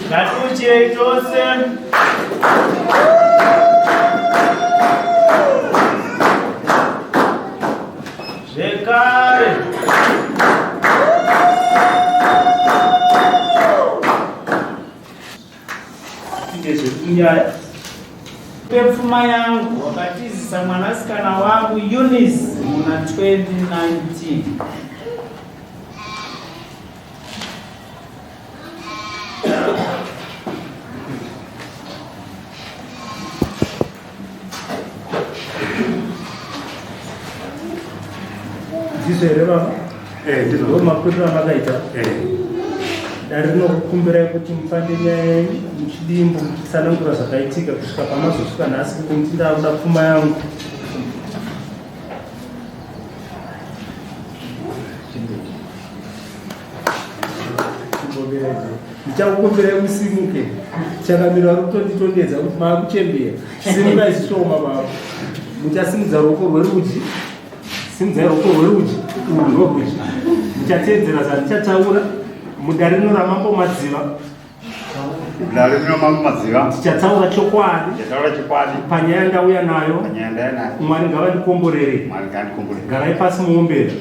Ngatiuchirei tose. Zvekare. Ndezvekunyaya. Pepfuma yangu wakatizisa mwanasikana wangu Eunice muna 2019. Ndizvo here baba? Eh, ndizvo. Ndo makuriro amakaita. Eh. Dare rinokukumbirai kuti mufambe nyaya yenyu muchidimbu muchitsanangura zvakaitika kusvika pamazosvika nhasi kuti muti ndakuda pfuma yangu. Ndichakukumbirai musimuke. Chakamira vari kutonditondedza kuti maakuchembera. Simukai zvishoma baba. Muchasimudza ruoko rwerudyi. Simudzai ruoko rwerudyi. Urwu rworudyi. Muchateedzera zvandichataura mudare rino raMambo Madziva. Mudare rino Mambo Madziva. Tichataura chokwadi. Tichataura chokwadi. Panyaya ndauya nayo. Panyaya ndauya nayo. Mwari ngavandikomborere. Mwari ngavandikomborere. Garai pasi muombere.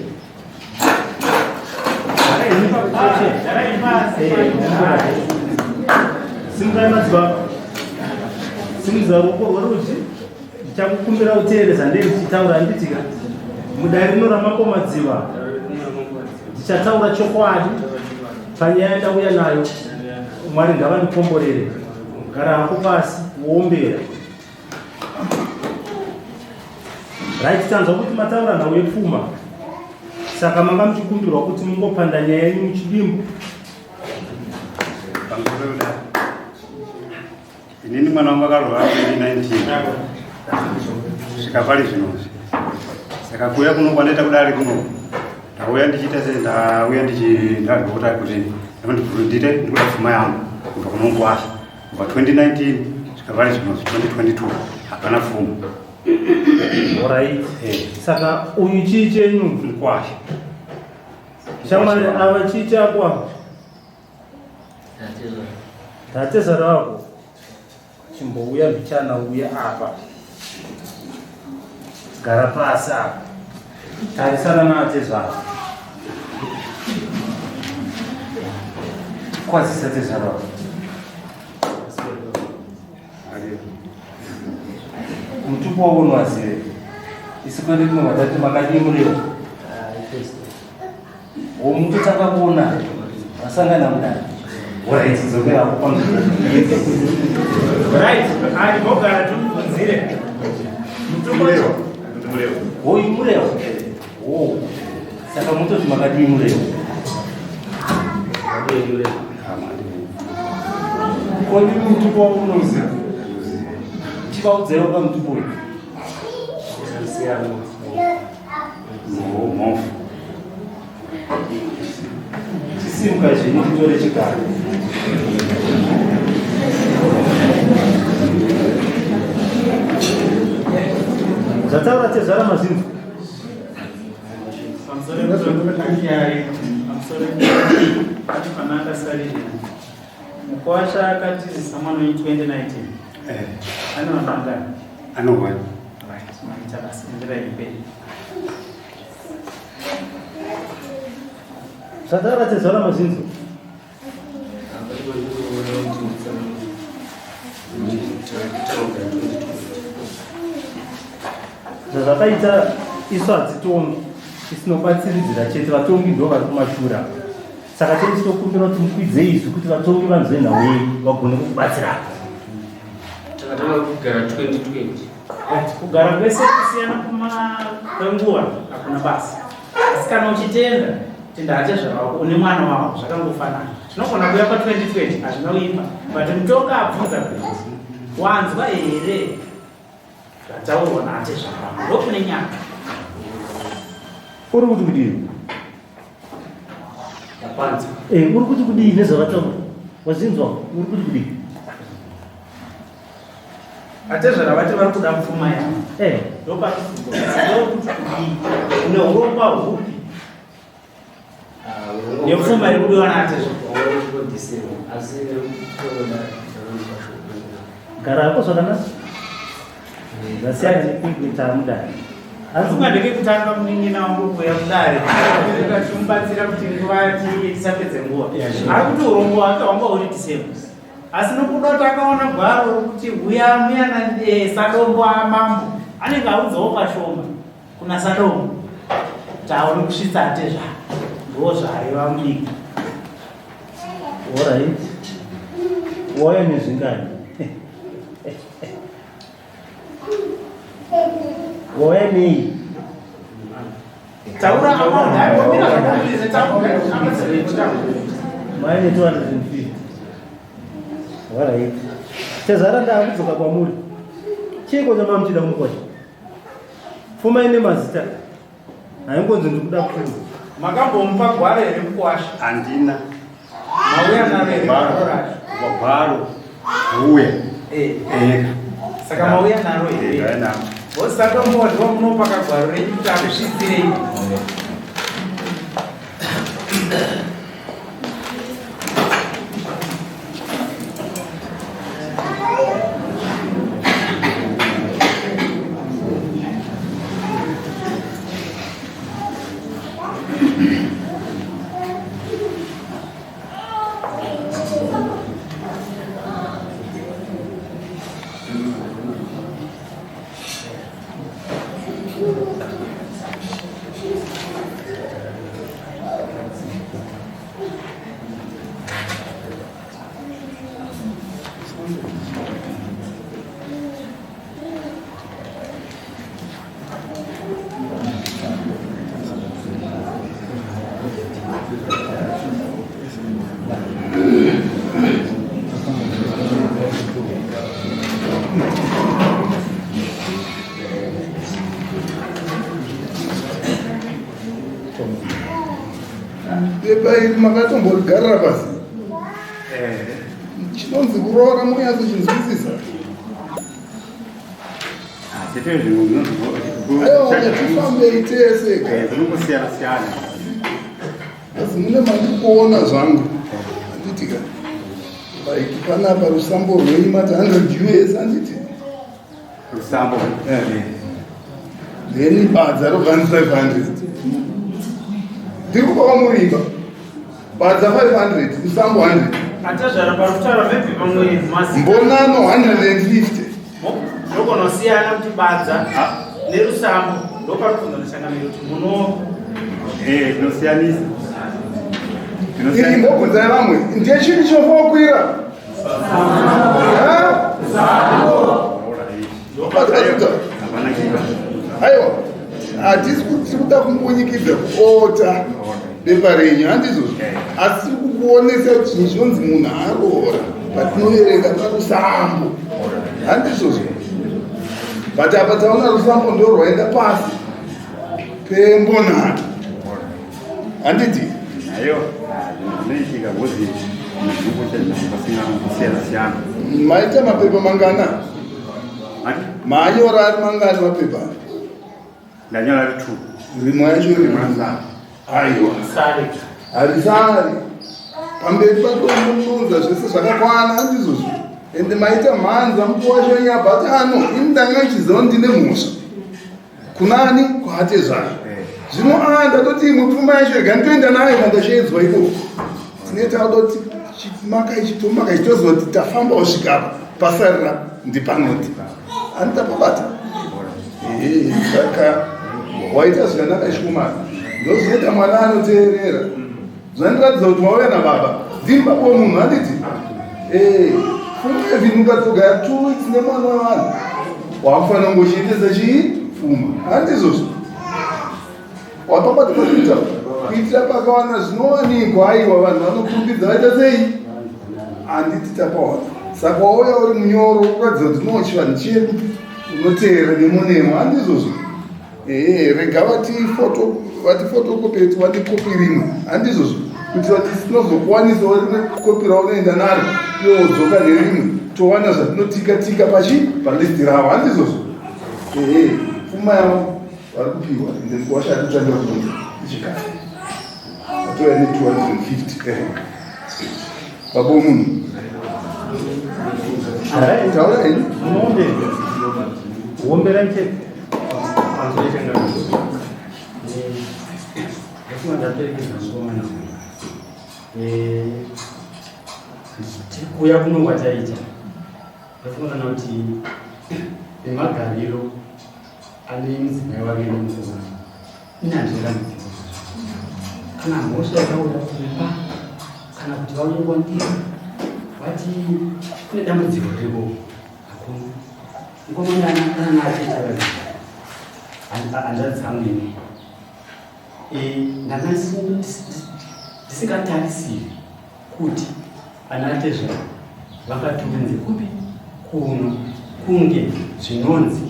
Simukai madzibaba. Simudza ruoko rwerudyi. Ndichakukumbira uteere zvandei ndichitaura handitika. Mudare rino raMambo Madziva. Ndichataura chokwadi panyaya yandauya nayo. Mwari ngavandikomborere. Gara hako pasi wombera. Right, tanzwa kuti mataura nhau yepfuma. Saka manga muchikumbirwa kuti mungopanda nyaya yenyu muchidimbu. Pamusoro kudai. Inini mwana wangu akarwara 2019 kusvika pari zvino. Saka kuuya kuno kwandaita kudare kuno ndauya ndichiita se ndauya ndichindagota kuti ndiite ndikuda pfuma yangu kubva kuno mukwasha kubva 2019 svika pari zvino 2022 hapana pfuma. Alright. Eh. Saka uyu chii chenyu? Mukwasha. Shamwari ava chii chako ava? Tatezvara wako. Chimbouya mbichana uye apa. Gara pasi apa. Tarisana naatezvara. Kwazisa tezvara wako. Mutupo wavo unowazive. Isu kwedu tinobva tati makadii murewo. Womutotanga kuona vasangana mudare. Right, dzokera hapo panzvimbo. Right, andibogara tikubvunzire. Mutupo Hoyu murewo. Oh. Saka mutoti makadii murewo. Ko ndimi mutupo wavo unoziva? Chivaudzewo pamutupo uyu. Mhofu. Chisimuka zvenyu titore chigaro. Zvataura tezvara mazvinzwa. Pamusoro penyaya, pamusoro pane pananga sarira. Mukwasha akatizisa mwana wenyu 2019. Eh. Ane vanhu vangani? Ano one. Right, maita basa. Enderai mberi. Zvataura tezvara mazvinzwa. Zvazvakaita isu hadzitongi isinobatsiridzira chete vatongi ndo vari kumashura saka tei tinokumbira kuti mukwidze izwi kuti vatongi vanzwe nhau yenyu vagone kukubatsirana. Takatanga kugara 2020. Right, kugara kwese kusiyana kuma kwenguva hakuna basa. Asi kana uchitenda kuti ndaatezvara wako une mwana wako zvakangofanana. Tinogona kuuya pa 2020 hazvina kuipa but mutonga abvunza kuti wanzwa here zvataurwa naatezvara wako ndokune nyaya. Uri kuti kudii? Ndapanzwa. Eh, uri kuti kudii nezvavataura? Wazvinzwa? Uri kuti kudii? Atezvara vati vari kuda pfuma yavo. Eh, Ndopatibvunza kuti kudii? Une urongwa hupi nepfuma iri kudiwa naatezvara? Asi nekutoda ndanopa shoko. gara hako zvakanaka. Zvasiyana nekuita mudare. Hanzi Funga ndekekutanga munin'ina wangu kuuya kudare tichimubatsira kuti nguva tinge tisapedze nguva. Ari kuti urongwa hwake hwanga huri December. Asi nokuda kuti akaona gwaro rokuti uya muyana sadombo amambo anenge audzawo pashoma kuna sadombo kuti aone kusvitsa atezvara ndo zvaaiva mudiki. Alright. Wauya nezvingani? Wauya nei? Taura amount aimbomira zvakakwize taura. Mauya ne 250. Alright. Tezvara ndaakudzoka kwamuri. Chiiko chamava muchida kumukwasha? Pfuma ine mazita. Haingonzi ndiri kuda pfuma. Makambomupa gwaro here mukwasha? Handina. Mauya naro here gwaro racho? Gwaro uya. Eh. Eka. Saka mauya naro here? Ndauya naro. Vosadombo ndivo munopa kagwaro renyu kuti akusvitsirei. Pepa iri makatomborigarira pasi. Chinonzi kuroora munyatso chinzwisisa. Chete zvinhu Aiwa, tifambei tese ka. zvinongosiyana siyana. Asi mune mandiri kuona zvangu. Handiti ka. Like panapa rusambo rwenyu mati 100 US handiti? Rusambo. Then badza robva 500. Ndiri kupa kwamurimba. Badza 500, rusambo 100. Atezvara pari kutaura maybe pamwe mazita. Mbonano 150. Ndokunosiyana kuti badza nerusambo ndopari kubvunza nechangamiro kuti muno Eh, tinosiyanisa. Iri mbobvunzai vamwe. Ndiye chiri chinofanira kukwira. Ha? Badza. Hapana kiba. Aiwa, hatisi tiri kuda kumbunyikidza kuota bepa renyu, handizvozvo? Asi tiri kukuonesa kuti chinhu chinonzi munhu aroora patinoverenga parusambo, handizvozvo? But apa taona rusambo ndo rwaenda pasi pembonano, handiti? Nayo zvinoitika ngozi zvinongoita siyana. Maita mapepa mangana? Ati Maanyora ari mangani mapepa? ndanyora ari two. Rimwe yacho rimwe. Aiwa. Sare. Harisari pamberi patombounza zvese zvakakwana, handizvozvo? Ende maita mhanza mukuwasha nyabva ati ano ini ndanga ndichiziva kuti ndine mhosva kunani kwaatezvara. Zvino a ndatoti imwe pfuma yacho rega nditoenda nayo kwandashedzwa ikoko. Tine takuda kuti maka ichitomaka ichitoziva kuti tafamba kusvika apa pasarira ndipanoti anitapabata. Saka waita zvakanaka chikomana, ndozvinoita mwana anoteerera. Zvandiratidza kuti wauya nababa, ndiri baba wemunhu, handiti? Pfuma even ukatogara 2 weeks nemwana wevanhu, wakufanira kunge uchiitesa chii? Pfuma. Handizvozvo? Wapabata pakuita kuitira pakawana zvinowanikwa. Aiwa, vanhu vanokurumbidza vaita sei? Handiti tapawana? Saka wauya uri munyoro, kuratidza kuti no, chivanhu chedu unoteera nemo nemo. Handizvozvo? Ehe, rega vati photocopy, vati kopi rimwe. Handizvozvo? Kuitira kuti tinozokuwanisawo rimwe kopi raunoenda naro, iwo wodzoka nerimwe, towana zvatinotika tika pachi palist ravo. Handizvozvo? Ehe, pfuma yavo vari kupiwa, ende mukuwasha ari kutangira kuunza ichikare atouya ne250. Ehe, baba womunhu, taura henyu. Munombera wombera chete. Ndafunga ndaperekedza mukomana uyu. Tiri kuuya kuno kwataita, ndafunga kana kuti nemagariro ane mudzimai wake nemukomana, ine handingamudzi kana mhosva yakauya kumba kana kuti vauye kwandiri vati kune dambudziko riripo, hakuna. Mukomana kana achiita hanzvadzi dzangu ini, ndanga ndisingatarisiri kuti ana tezvara vakatunze kupi kuno, kunge zvinonzi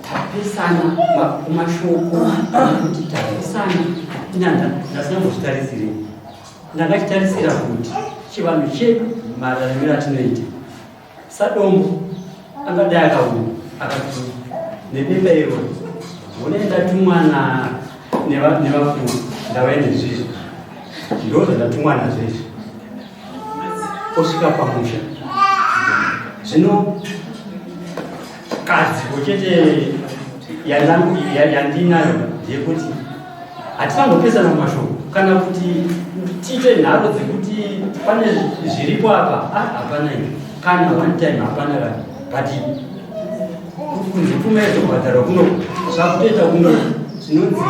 tapesana kumashoko, kuti tapesana. Inanda ndasina kuzvitarisiri. Ndangachitarisira kuti chivanhu chedu, mararamiro atinoita, sadombo angadai akauya akati nebepa iroro, honai, ndatumwa nevakuru, ndava nezvizvi, ndo zvandatumwa nazvo izvi. Osvika pamusha, zvino kadziko chete yandinayo ndeyekuti hatisangopesana mumashoko kana kuti tiite nharo dzekuti pane zviripo apa. Ah, hapana izvi kana one time, hapana kana. But kunzi pfuma yezobhadharwa kuno, zvakutoita kuno zvinonzi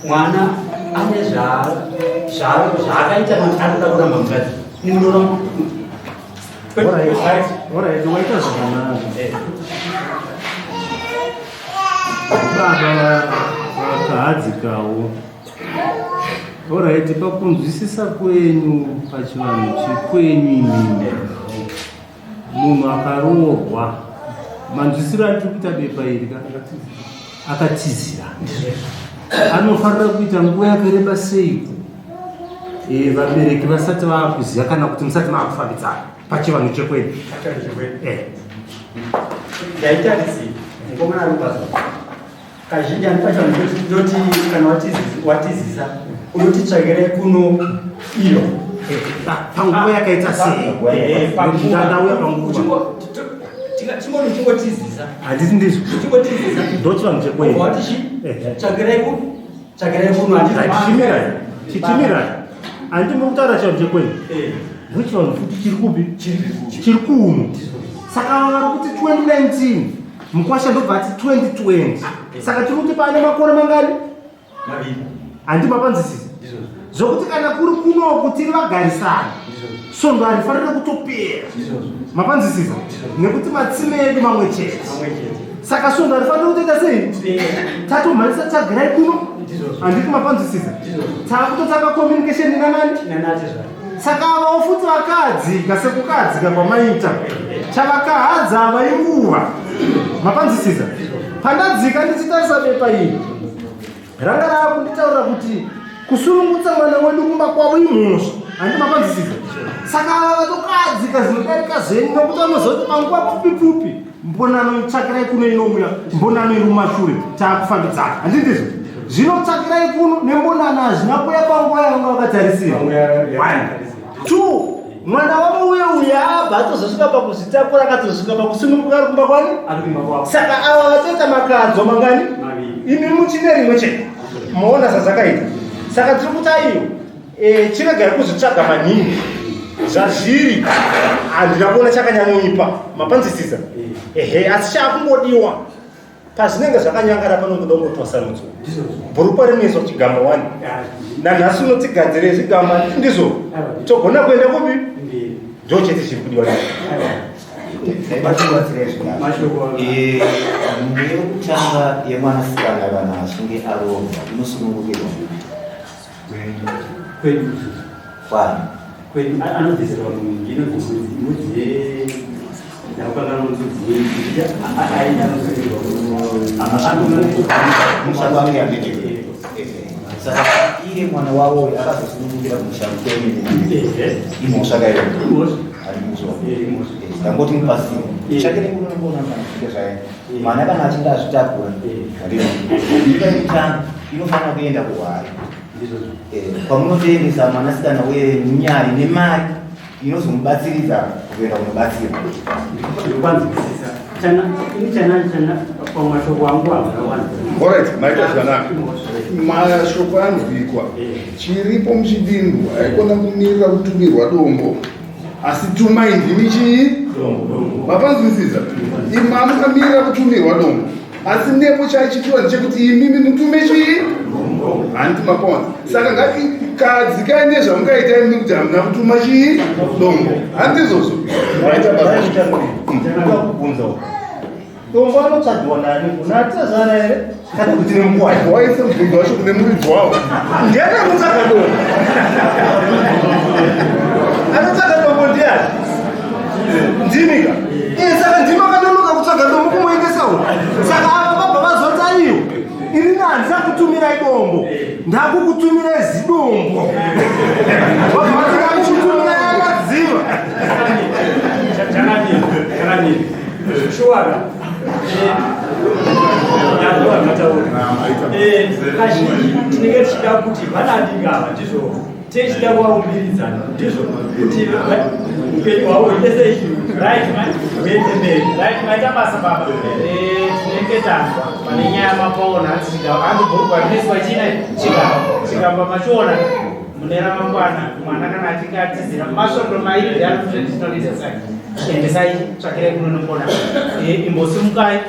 mwana ane zvaakaita, anoda kuramba mukadzi nimudora. Alright, waita zvakanaka. Baba vakahadzikawo. Alright, pakunzwisisa kwenyu pachivanhu chekwenyu imimi, munhu akaroorwa, manzwisiro atiri kuita bepa iri ka, akatizira, anofanira kuita nguva yakareba seiko vabereki vasati vaakuziva kana kuti musati maakufambidzana pachivanhu chekwenyu? Ndaitarisira mukomana ari kubasa. Kazhinji andipachivanhu ndoti kana watizisa unotitsvakirai kuno iyo. Panguva yakaita sei? Ndauya panguva. Chingoni chingotizisa. Handisi ndizvo? Chingotizisa. Ndochivanhu chekwenyu. Wati tsvakirai ku tsvakirai kuno. Chichimirai, chichimirai. Handiti muri kutaura chivanhu chekwenyu? Ndochivanhu futi chiri kupi? Chiri kuno. Saka vari kuti 2019, mukwasha ndobva ati 2020, saka tiri kuti pane makore mangani? 2. Handi mapanzisisa? Zvokuti kana kuri kunoku tiri vagarisana, svondo harifaniri kutopera. Mapanzisisa? Nekuti matsime edu mamwe chete, saka svondo harifaniri kutoita sei? Tatomhanyisa tsvagirai kuno. Handiti mapanzwisisa? Taakutotanga communication nanani? Saka avawo futi vakadzika sekukadzika kwamaita, chavakahadza vainguva. Mapanzwisisa? Pandadzika ndichitarisa bepa iri, ranga raakunditaurira kuti kusunungutsa mwana wedu kumba kwavo imhosva. Handi mapanzwisisa? Saka ava vatokadzika zvinodarika zvenyu, nokuti vanoziva kuti panguva pfupi pfupi mbonano tsvakirai kuno inouya, mbonano iri mumashure, taakufambidzana. Handindizvo? Zvino tsvakirai kuno nembonano hazvina kuuya panguva yavanga vakatarisira. One, two, mwana wavo uye uya abva atozosvika pakuzvitakura, akatozosvika pakusununguka ari kumba kwani. Saka ava vatoita makadzo mangani? Imi muchine rimwe chete. Maona zvazvakaita? Saka tiri kuti aiyo, chiregai kuzvitsvaga maningi. Zvazviri handina kuona chakanyanyoipa. Mapanzwisisa? Ehe, asi chaakungodiwa, pazvinenge zvakanyangara panongoda kungotwasanudzwa bhurukwa rinoiswa chigamba 1 nanhasi unotigadzire zvigamba, ndizvo togona kuenda kupi. Ndo chete chiri kudiwa. Nhumbu yekutanga yemwanasikana kana achinge aroorwa inosunungukirwa kwedu. Kwani Kwedu anobvisirwa munhu inonzi mbudzi ndakukangana mbudzi aenda anosunungirwa. Musha kwake handiti? Saka iye mwana wavo uyu akazosunungukira kumusha kwenyu, imhosva kairo? Imhosva. Ari mhosva. Imhosva. Ndangoti mupasiro chake nekunongoona kana zvike zvaenda mwana kana achinge azvitakura, handiti? Nyika yekutanga inofanira kuenda kuhwari kwamunotoendesa mwanasikana wemunyari nemari inozomubatsiridza kuenda kunobatsira. Ndikwanzwisisa chana ini chana chana pamashoko angu akawanda. Alright, maita zvakanaka, mashoko anzwikwa. Chiripo muchidimbu, haikona kumirira kutumirwa dombo, asi tumai ndimi chii, mapanzwisisa? Imi amukamirira kutumirwa dombo, asi nepo chaichidiwa ndechekuti imimi mutume chii, handiti maponza? Saka ngati nezvamungaita imi kuti hamuna kutuma chii, dombo, handizvozvo? Maita basa. Kubvunza, dombo anotsvagiwa nani? Kuna tezvara here kana kuti nemukwai? Waise mubvunzo wacho kune muridzi wawo. Ndiani anotsvaga dombo? Anotsvaga dombo ndiani? Ndimika. Iye saka ndimi akanonoka kutsvaga dombo kumuendesa uko. Saka ava vabva vazonza iwo, ini handisa kutumirai dombo, ndakukutumirai zidombo. Vabva vati ndakukutumirai akadziva. Chakanini chakanini shuwara yandovamataura. Kazhinji tinenge tichida kuti vanadingava, ndizvo tichida kuvaumbiridza, ndizvo kuti upenyu hwavo huite sei? Right. Huende mberi. Right, maita basa baba. Tinenge tanzwa pane nyaya mapaona, hanzi chigaba, hanzi bhurugwa rinoiswa chine chigaba. Chigaba machiona. Mune ramangwana mwana kana achinge atizira masvondo 2 anotoendesai, tsvakirai kunonongona. Imbosimukai.